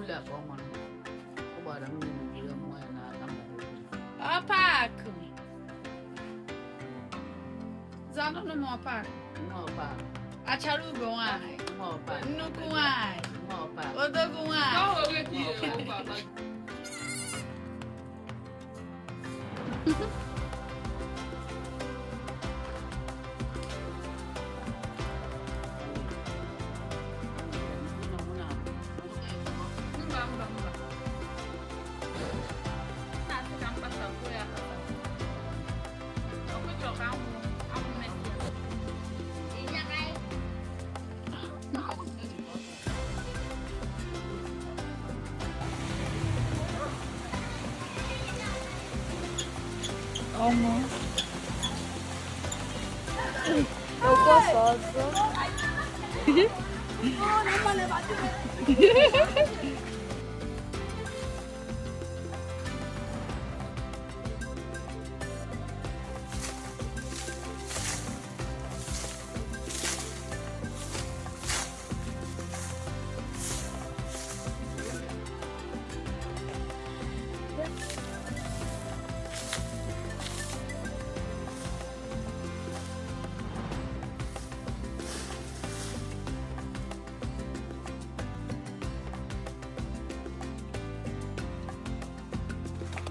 Mmiri a ka ọ mara. Ọ gbara mmiri jiri mmụọ ya n'aka ma ọ bụ. Ọpakụ. Zanụnụ m ọpakụ. Nwa ọpa. Achara ugo nwanyị. Nwa ọpa. Nnukwu nwanyị. Nwa ọpa. Odogwu nwanyị. Mba, mba, mba. Na-asị ka m kpachapụ ya akpachapụ. Ọ kwechọrọ ka anwụ metụ ya. Ọmọ. Eu gosto.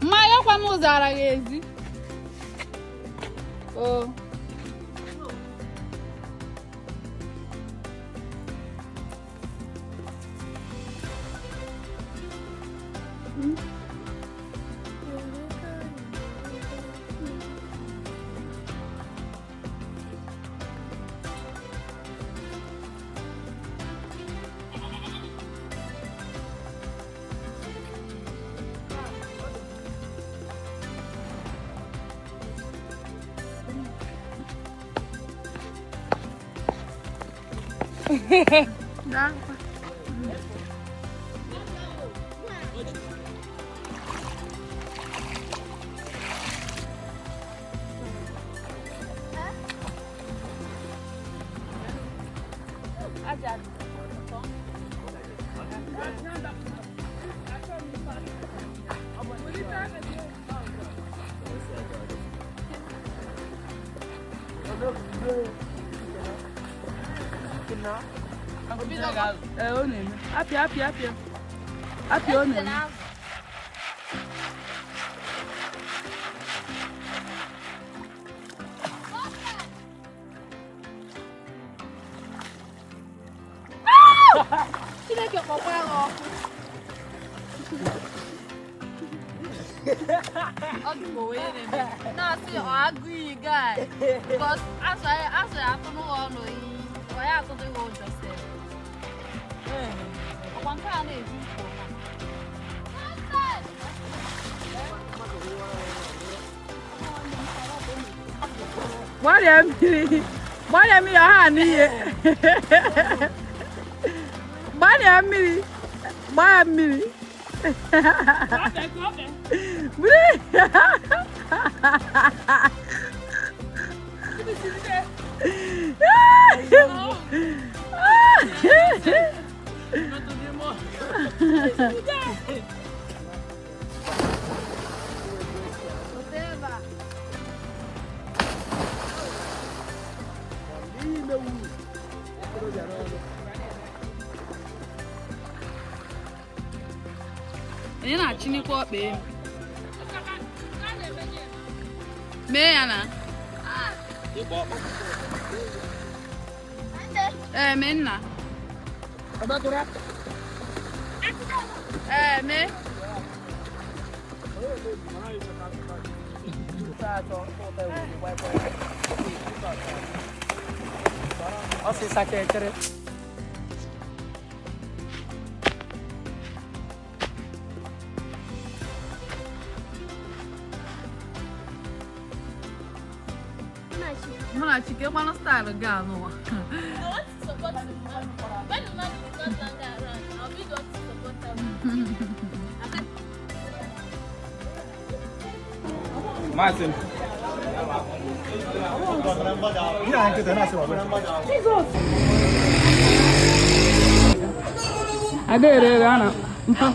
Mmanya kwa m zara ya ezi. O. Ee, ọ na-eme. Apịa, apịa, apịa. Apịa, ọ na-eme. Chineke kpọkwa ya ọkụ. Ọ dị ka onye na-eme. Na-asị ọ agụ iyi guy. Because asụ ya asụ ya atụ n'ụlọ ọnụ iyi. Ọ ya atụdịghị ụjọ sef. Ọkwa nke a na-eji mkpu ha. Gbarịa mmiri. Gbarịa mmiri ọha n'ihe. Gbarịa mmiri. Gbaa ya mmiri. Mmiri. Pụta ebe a. Onye na-achịnikwa ọkpa elu? Mee ya na. Ee, mee nna. Ee, mee. Ọsịsa ka ekere. Mụ na Chike gbanụ staịlụ gị anụwa. I want to support the man. When the man is not longer around, I'll be the one to support him. Martin. Ada ere ere a na. Mpa.